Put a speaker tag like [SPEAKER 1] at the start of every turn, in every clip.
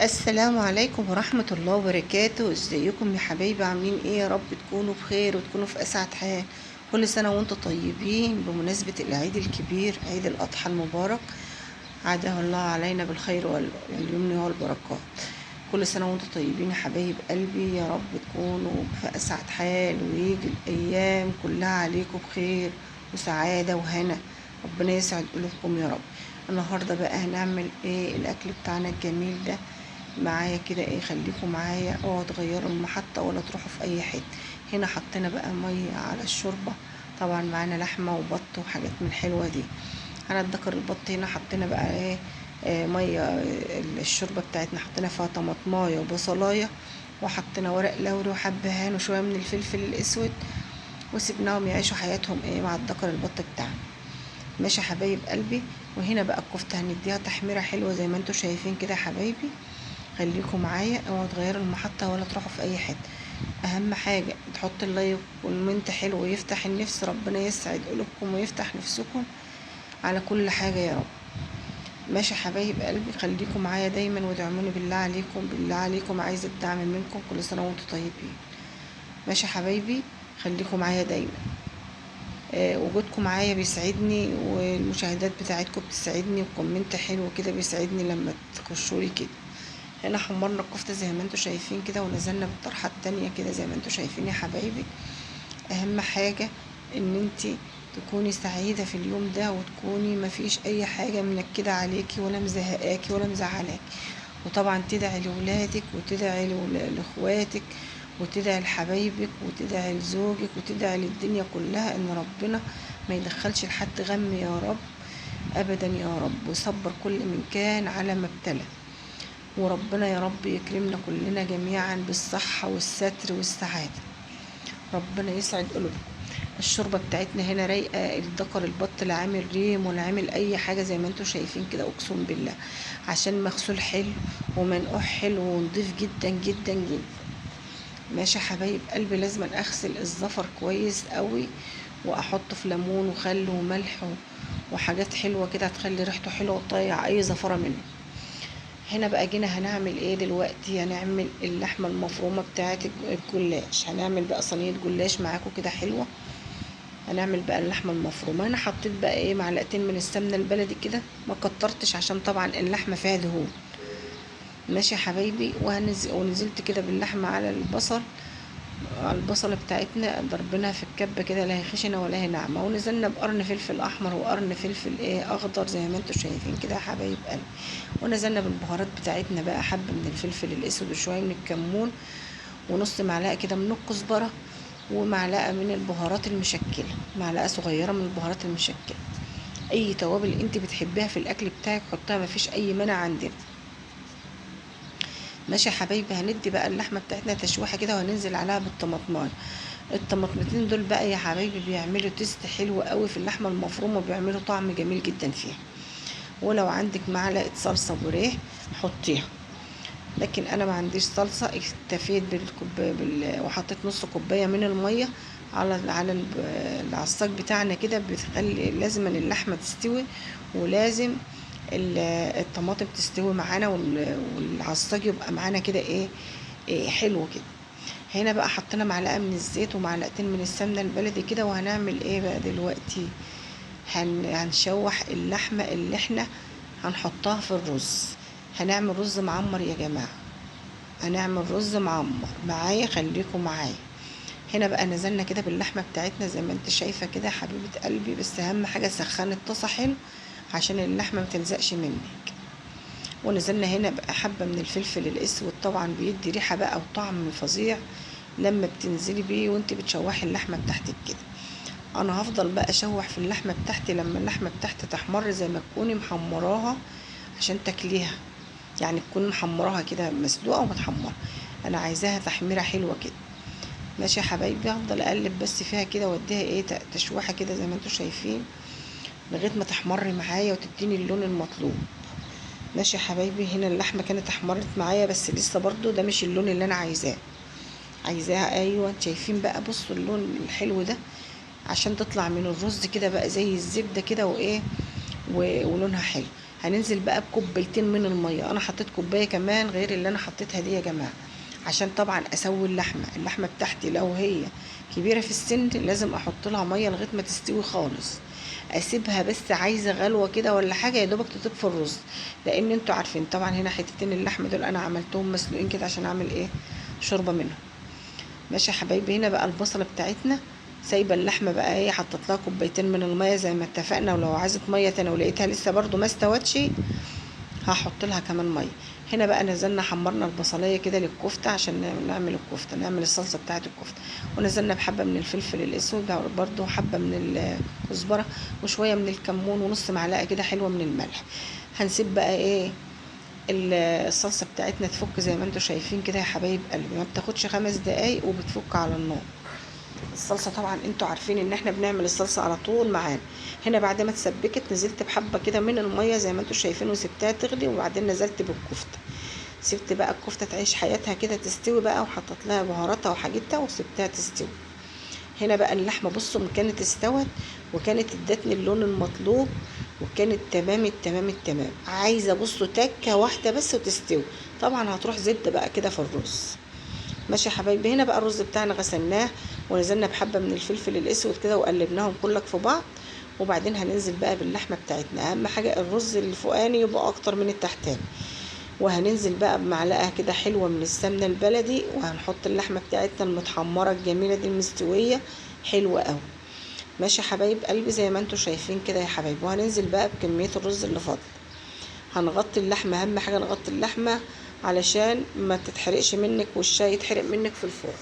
[SPEAKER 1] السلام عليكم ورحمة الله وبركاته. ازيكم يا حبايبي؟ عاملين ايه؟ يا رب تكونوا بخير وتكونوا في اسعد حال. كل سنة وانتم طيبين. بمناسبة العيد الكبير، عيد الاضحى المبارك، عاده الله علينا بالخير واليمن والبركات. كل سنة وانتم طيبين يا حبايب قلبي، يا رب تكونوا في اسعد حال ويجي الايام كلها عليكم بخير وسعادة وهنا. ربنا يسعد قلوبكم يا رب. النهارده بقى هنعمل ايه؟ الاكل بتاعنا الجميل ده معايا كده، ايه، خليكم معايا، اوعوا تغيروا المحطة ولا تروحوا في اي حتة. هنا حطينا بقى مية على الشوربة، طبعا معانا لحمه وبط وحاجات من الحلوة دي. هنتذكر البط هنا حطينا بقى ايه، مية الشوربة بتاعتنا حطينا فيها طماطمايه وبصلايه، وحطينا ورق لوري وحبهان وشوية من الفلفل الاسود، وسيبناهم يعيشوا حياتهم ايه مع الذكر البط بتاعنا. ماشي يا حبايب قلبي. وهنا بقى الكفتة هنديها تحميره حلوة زي ما انتم شايفين كده يا حبايبي. خليكم معايا، اوعوا تغيروا المحطة ولا تروحوا في اي حتة. اهم حاجة تحط ال like وال comment حلو ويفتح النفس. ربنا يسعد قلوبكم ويفتح نفسكم على كل حاجة يا رب. ماشي يا حبايب قلبي، خليكم معايا دايما وادعموني بالله عليكم، بالله عليكم، عايزه الدعم منكم. كل سنة وانتم طيبين. ماشي يا حبايبي، خليكم معايا دايما. وجودكم معايا بيسعدني، والمشاهدات بتاعتكم بتسعدني، و comment حلو كده بيسعدني لما تخشولي كده. هنا حمرنا الكفتة زي ما انتم شايفين كده، ونزلنا بالطرحه التانية كده زي ما انتم شايفين يا حبايبي. اهم حاجة ان انتي تكوني سعيدة في اليوم ده، وتكوني مفيش اي حاجة منكده عليكي ولا مزهقاكي ولا مزعلاكي. وطبعا تدعي لولادك وتدعي لاخواتك وتدعي لحبايبك وتدعي لزوجك وتدعي للدنيا كلها ان ربنا ما يدخلش لحد غم يا رب ابدا يا رب، ويصبر كل من كان على ما ابتلى. وربنا يا رب يكرمنا كلنا جميعا بالصحة والستر والسعادة. ربنا يسعد قلوبكم. الشوربة بتاعتنا هنا رايقة، الذكر البط لا عامل ريم ولا عامل اي حاجة زي ما انتم شايفين كده، اقسم بالله، عشان مغسول حلو ومنقوع حلو ونضيف جدا جدا جدا. ماشي يا حبايب قلبي، لازم اغسل الزفر كويس قوي واحطه في ليمون وخل وملح وحاجات حلوة كده هتخلي ريحته حلوة وتضيع اي زفرة منه. هنا بقى جينا هنعمل ايه دلوقتي؟ هنعمل اللحمة المفرومه بتاعه الجلاش. هنعمل بقى صينية جلاش معاكم كده حلوة. هنعمل بقى اللحمة المفرومه. انا حطيت بقى ايه، معلقتين من السمنة البلدي كده، ما كترتش عشان طبعا اللحمة فيها دهون. ماشي يا حبايبي. ونزلت كده باللحمه على البصل، على البصله بتاعتنا، ضربناها في الكبه كده، لا هي خشنه ولا هي ناعمة. ونزلنا بقرن فلفل احمر وقرن فلفل ايه اخضر زي ما انتم شايفين كده يا حبايب قلبي. ونزلنا بالبهارات بتاعتنا بقى، حبه من الفلفل الاسود وشوية من الكمون ونص معلقه كده من الكزبره ومعلقة من البهارات المشكلة، معلقه صغيرة من البهارات المشكلة. اي توابل انت بتحبيها في الاكل بتاعك حطها، مفيش اي مانع عندنا. ماشي يا حبايبي. هندي بقى اللحمة بتاعتنا تشويحه كده، وهننزل عليها بالطماطمايه. الطماطمتين دول بقى يا حبايبي بيعملوا taste حلو قوي في اللحمة المفرومه، وبيعملوا طعم جميل جدا فيها. ولو عندك معلقه صلصه بوريه حطيها، لكن انا ما عنديش صلصه، اكتفيت وحطيت نص كوباية من المية على العصاج بتاعنا كده. بتخلي لازم اللحمة تستوي، ولازم الطماطم تستوي معانا، والعصاج يبقى معانا كده ايه، إيه حلو كده. هنا بقى حطينا معلقه من الزيت ومعلقتين من السمنة البلدي كده. وهنعمل ايه بقى دلوقتي؟ هنشوح اللحمة اللي احنا هنحطها في الرز. هنعمل رز معمر يا جماعة، هنعمل رز معمر معايا، خليكم معايا. هنا بقى نزلنا كده باللحمه بتاعتنا زي ما انت شايفه كده يا حبيبه قلبي. بس اهم حاجة سخني الطاسه حلو عشان اللحمة ما تلزقش منك. ونزلنا هنا بقى حبه من الفلفل الاسود، طبعا بيدي ريحه بقى وطعم فظيع لما بتنزلي بيه وانت بتشوحي اللحمة بتاعتك كده. انا هفضل بقى اشوح في اللحمة بتاعتي لما اللحمة بتاعتي تحمر زي ما تكوني محمراها عشان تاكليها، يعني تكون محمراها كده مسلوقة ومتحمره. انا عايزاها تحميره حلوة كده. ماشي يا حبايبي. هفضل اقلب بس فيها كده واديها ايه تشويحه كده زي ما انتم شايفين لغاية ما تحمر معايا وتديني اللون المطلوب. ماشي يا حبايبي. هنا اللحمة كانت احمرت معايا، بس لسه برضو ده مش اللون اللي انا عايزاه. عايزاها ايوه، شايفين بقى، بصوا اللون الحلو ده عشان تطلع من الرز كده بقى زي الزبدة كده وايه ولونها حلو. هننزل بقى بكوبايتين من المية. انا حطيت كوباية كمان غير اللي انا حطيتها دي يا جماعة، عشان طبعا اسوي اللحمة. اللحمة بتاعتي لو هي كبيرة في السن لازم احط لها مية لغاية ما تستوي خالص، اسيبها بس عايزه غلوه كده ولا حاجة يا دوبك تطيب في الرز، لان انتوا عارفين طبعا هنا حتتين اللحمة دول انا عملتهم مسلوقين كده عشان اعمل ايه، شوربة منهم. ماشي يا حبايبي. هنا بقى البصله بتاعتنا سايبه اللحمة بقى ايه، حطيت لها كوبايتين من المية زي ما اتفقنا، ولو عايزه مية تاني ولقيتها لسه برده ما استوتش هحط لها كمان مية. هنا بقى نزلنا حمرنا البصليه كده للكفته عشان نعمل الكفتة، نعمل الصلصه بتاعه الكفتة. ونزلنا بحبه من الفلفل الاسود برده، وحبه من الكزبره، وشوية من الكمون، ونص معلقه كده حلوة من الملح. هنسيب بقى ايه الصلصه بتاعتنا تفك زي ما انتم شايفين كده يا حبايب قلبي، ما بتاخدش 5 دقايق وبتفك على النار. الصلصه طبعا انتوا عارفين ان احنا بنعمل الصلصه على طول معانا. هنا بعد ما اتسبكت نزلت بحبه كده من المية زي ما انتوا شايفين، وسبتها تغلي، وبعدين نزلت بالكفته. سبت بقى الكفتة تعيش حياتها كده تستوي بقى، وحطيت لها بهاراتها وحاجتها وسبتها تستوي. هنا بقى اللحمة بصوا كانت استوت، وكانت ادتني اللون المطلوب، وكانت تمام التمام التمام. عايزه بصوا تكه واحدة بس وتستوي، طبعا هتروح زبدة بقى كده في الرز. ماشي يا حبايبي. هنا بقى الرز بتاعنا غسلناه ونزلنا بحبه من الفلفل الاسود كده وقلبناهم كلك في بعض، وبعدين هننزل بقى باللحمه بتاعتنا. اهم حاجة الرز الفوقاني يبقى اكتر من التحتاني. وهننزل بقى بمعلقه كده حلوة من السمنة البلدي، وهنحط اللحمة بتاعتنا المتحمره الجميلة دي المستويه حلوة قوي. ماشي يا حبايب قلبي زي ما انتم شايفين كده يا حبايب. وهننزل بقى بكمية الرز اللي فاضل، هنغطي اللحمة. اهم حاجة نغطي اللحمة علشان ما تتحرقش منك والشاي يتحرق منك في الفرن.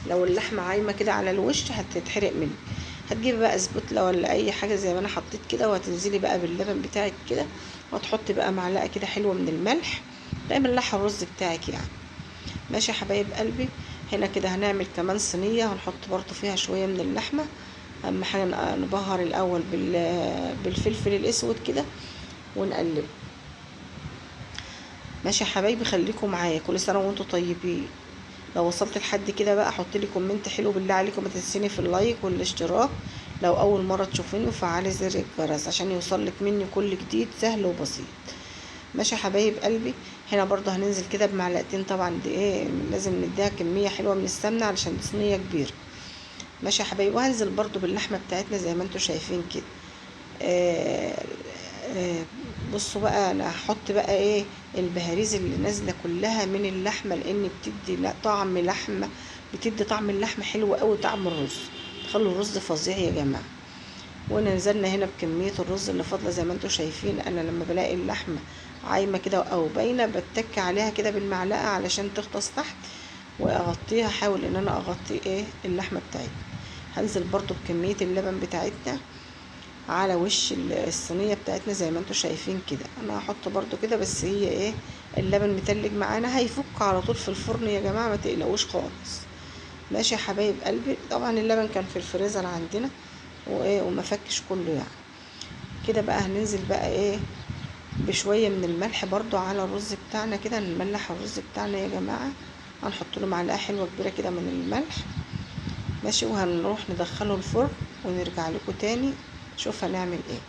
[SPEAKER 1] لو اللحمة عايمه كده على الوش هتتحرق منك. هتجيبي بقى سبوتله ولا اي حاجة زي ما انا حطيت كده، وهتنزلي بقى باللبن بتاعك كده، وهتحطي بقى معلقه كده حلوة من الملح، لا ملح الرز بتاعك يعني. ماشي يا حبايب قلبي. هنا كده هنعمل كمان صينية، هنحط برضو فيها شوية من اللحمة. اهم حاجة نبهر الاول بالفلفل الاسود كده ونقلبه. ماشي يا حبايبي، خليكم معايا. كل سنة وانتم طيبين. لو وصلت لحد كده بقى حط لي comment حلو بالله عليكم، ما تنسيني في ال like والاشتراك لو اول مرة تشوفيني، وفعلي زر الجرس عشان يوصلك مني كل جديد سهل وبسيط. ماشي يا حبايب قلبي. هنا برضه هننزل كده بمعلقتين، طبعا دي ايه لازم نديها كمية حلوة من السمنة علشان دي صينية كبيرة. ماشي يا حبايبي. وهنزل برضه باللحمه بتاعتنا زي ما انتم شايفين كده. بصوا بقى انا هحط بقى ايه البهاريز اللي نازله كلها من اللحمة، لان بتدي طعم لحمه، بتدي طعم اللحمة حلو قوي، طعم الرز تخلوا الرز فظيع يا جماعة. ونزلنا هنا بكمية الرز اللي فاضلة زي ما انتم شايفين. انا لما بلاقي اللحمة عايمه كده او باينة بتك عليها كده بالمعلقه علشان تغطس تحت واغطيها، احاول ان انا اغطي ايه اللحمة بتاعتنا. هنزل برضو بكمية اللبن بتاعتنا على وش الصينية بتاعتنا زي ما انتم شايفين كده. انا هحط برضو كده، بس هي ايه اللبن متلج معانا هيفك على طول في الفرن يا جماعة، ما تقلقوش خالص. ماشي يا حبايب قلبي. طبعا اللبن كان في الفريزر عندنا وايه وما فكش كله يعني كده. بقى هننزل بقى ايه بشوية من الملح برضو على الرز بتاعنا كده، نملح الرز بتاعنا يا جماعة. هنحط له معلقه حلوة كبيرة كده من الملح. ماشي. وهنروح ندخله الفرن ونرجع لكم تاني شوف هنعمل ايه.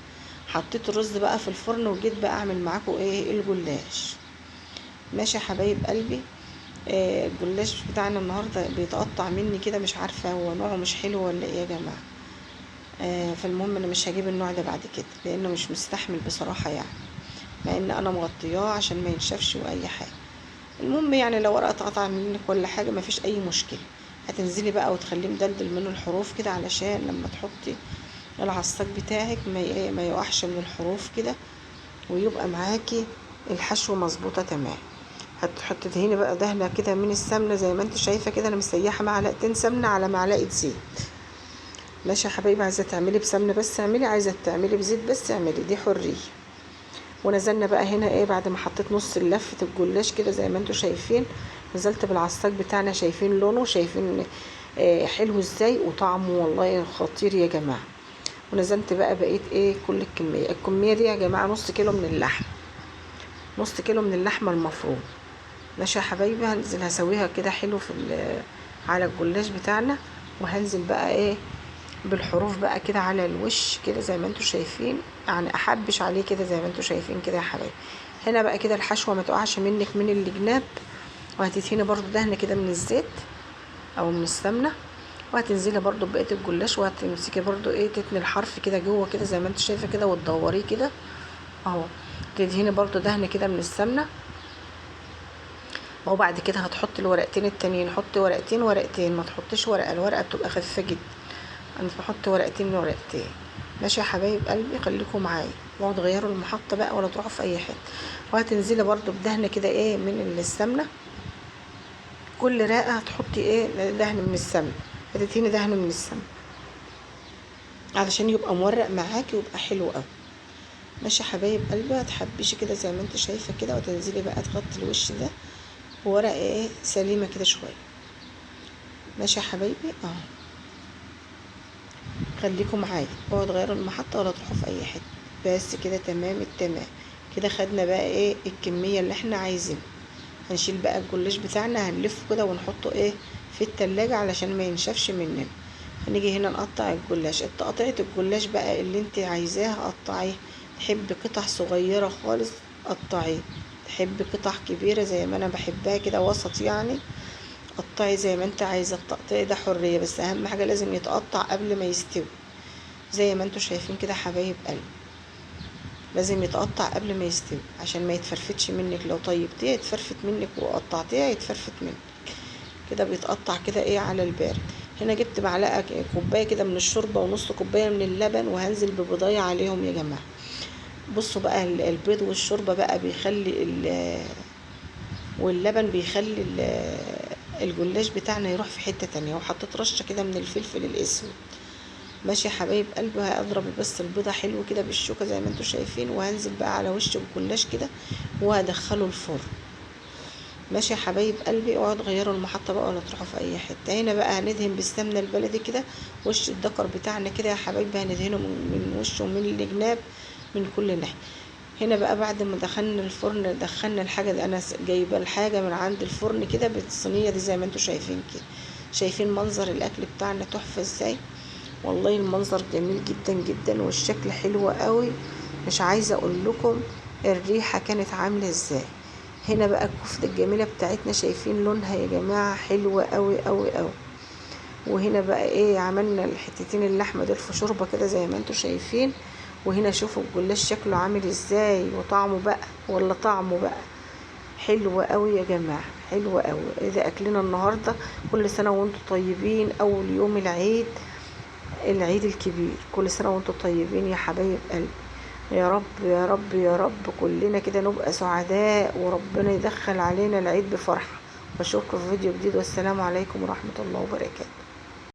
[SPEAKER 1] حطيت الرز بقى في الفرن وجيت بقى اعمل معاكم ايه الجلاش. ماشي يا حبايب قلبي. الجلاش بتاعنا النهارده بيتقطع مني كده، مش عارفه هو نوعه مش حلو ولا ايه يا جماعة. فالمهم انا مش هجيب النوع ده بعد كده لانه مش مستحمل بصراحة يعني، مع ان انا مغطياه عشان ما ينشفش واي حاجة. المهم يعني لو ورقة اتقطع منك ولا حاجة مفيش اي مشكلة، هتنزلي بقى وتخليه مدلدل منه الحروف كده علشان لما تحطي العصاج بتاعك ما يقعش من الحروف كده، ويبقى معاكي الحشو مظبوطة تمام. هتحطي دهينه بقى دهنه كده من السمنة زي ما انت شايفه كده، انا مسيحه معلقتين سمنه على معلقه زيت. ماشي يا حبايبي. عايزه تعملي بسمنه بس اعملي، عايزه تعملي بزيت بس اعملي، دي حرية. ونزلنا بقى هنا ايه بعد ما حطيت نص لفه الجلاش كده زي ما انتم شايفين، نزلت بالعصاج بتاعنا، شايفين لونه، شايفين حلو ازاي وطعمه والله خطير يا جماعة. ونزلت بقى بقيت ايه كل الكمية. الكمية دي يا جماعة نص كيلو من اللحم، نص كيلو من اللحمة المفروم. ماشي يا حبايبي. هنزل هسويها كده حلو في على الجلاش بتاعنا. وهنزل بقى ايه بالحروف بقى كده على الوش كده زي ما انتوا شايفين، يعني احبش عليه كده زي ما انتوا شايفين كده يا حبايبي. هنا بقى كده الحشوه ما تقعش منك من الجناب، وهتدهني برضو دهنه كده من الزيت او من السمنة، وهتنزلي برضو بقية الجلاش، وهتمسكي برضو ايه تتني الحرف كده جوه كده زي ما انت شايفه كده، وتدوريه كده اهو. تدهني برضو دهنه كده من السمنة. وبعد كده هتحطي الورقتين التانيين، حطي ورقتين ورقتين، ما تحطيش ورقة، الورقة بتبقى خفيفة جدا. انا بحط ورقتين ورقتين. ماشي يا حبايب قلبي، خليكم معايا، واقعدوا غيروا المحطة بقى ولا تروحوا في اي حتة. وهتنزلي برضو بدهنه كده ايه من السمنة، كل رقه هتحطي ايه دهن من السمنة، هتدهني دهن من السمنة علشان يبقى مورق معاكي ويبقى حلو قوي. ماشي يا حبايب قلبي، هتحبشي كده زي ما انت شايفه كده، وتنزلي بقى تغطي الوش ده بورقه ايه سليمة كده شوية. ماشي يا حبايبي اهو، خليكم معايا، اوعوا تغيروا المحطة ولا تروحوا في اي حتة. بس كده تمام التمام كده. خدنا بقى ايه الكمية اللي احنا عايزينها. هنشيل بقى الجلاش بتاعنا، هنلفه كده ونحطه ايه في التلاجة علشان ما ينشفش مننا. هنيجي هنا نقطع الجلاش. تقطيعة الجلاش بقى اللي انت عايزاها قطعية، تحبي قطع صغيرة خالص قطعية، تحبي قطع كبيرة زي ما انا بحبها كده وسط يعني، قطعي زي ما انت عايزة. التقطيع ده حرية، بس اهم حاجة لازم يتقطع قبل ما يستوي زي ما انتوا شايفين كده حبايب قلبي. لازم يتقطع قبل ما يستوي عشان ما يتفرفتش منك، لو طيبتيه يتفرفت منك وقطعتيه يتفرفت منك كده. بيتقطع كده ايه على البارد. هنا جبت معلقه كوباية كده من الشوربة ونص كوباية من اللبن، وهنزل ببضايه عليهم يا جماعة. بصوا بقى البيض والشوربه بقى بيخلي واللبن بيخلي الجلاش بتاعنا يروح في حتة تانية. وحطيت رشه كده من الفلفل الاسود. ماشي يا حبايب قلبي، هضرب بس البيضة حلو كده بالشوكة زي ما انتوا شايفين، وهنزل بقى على وش الجلاش كده وهدخله الفرن. ماشي يا حبايب قلبي، اوعوا تغيروا المحطة بقى ولا تروحوا في اي حتة. هنا بقى هندهن بالسمنه البلدي كده وش الدكر بتاعنا كده يا حبايبي، هندهنه من وشه ومن الجناب من كل ناحية. هنا بقى بعد ما دخلنا الفرن، دخلنا الحاجة دي، انا جايبه الحاجة من عند الفرن كده بالصينيه دي زي ما انتوا شايفين كده. شايفين منظر الاكل بتاعنا تحفة ازاي؟ والله المنظر جميل جدا جدا والشكل حلو قوي، مش عايزه اقول لكم الريحة كانت عامله ازاي. هنا بقى الكفتة الجميلة بتاعتنا، شايفين لونها يا جماعة حلوة قوي قوي قوي. وهنا بقى ايه عملنا الحتتين اللحمة دول في شوربة كده زي ما انتوا شايفين. وهنا شوفوا الجلاش شكله عامل ازاي وطعمه بقى، ولا طعمه بقى حلو قوي يا جماعة، حلو قوي. اذا اكلنا النهارده، كل سنة وانتوا طيبين، اول يوم العيد، العيد الكبير، كل سنة وانتوا طيبين يا حبايب قلبي. يا رب يا رب يا رب كلنا كده نبقى سعداء، وربنا يدخل علينا العيد بفرحة. واشوفكم في فيديو جديد، والسلام عليكم ورحمة الله وبركاته.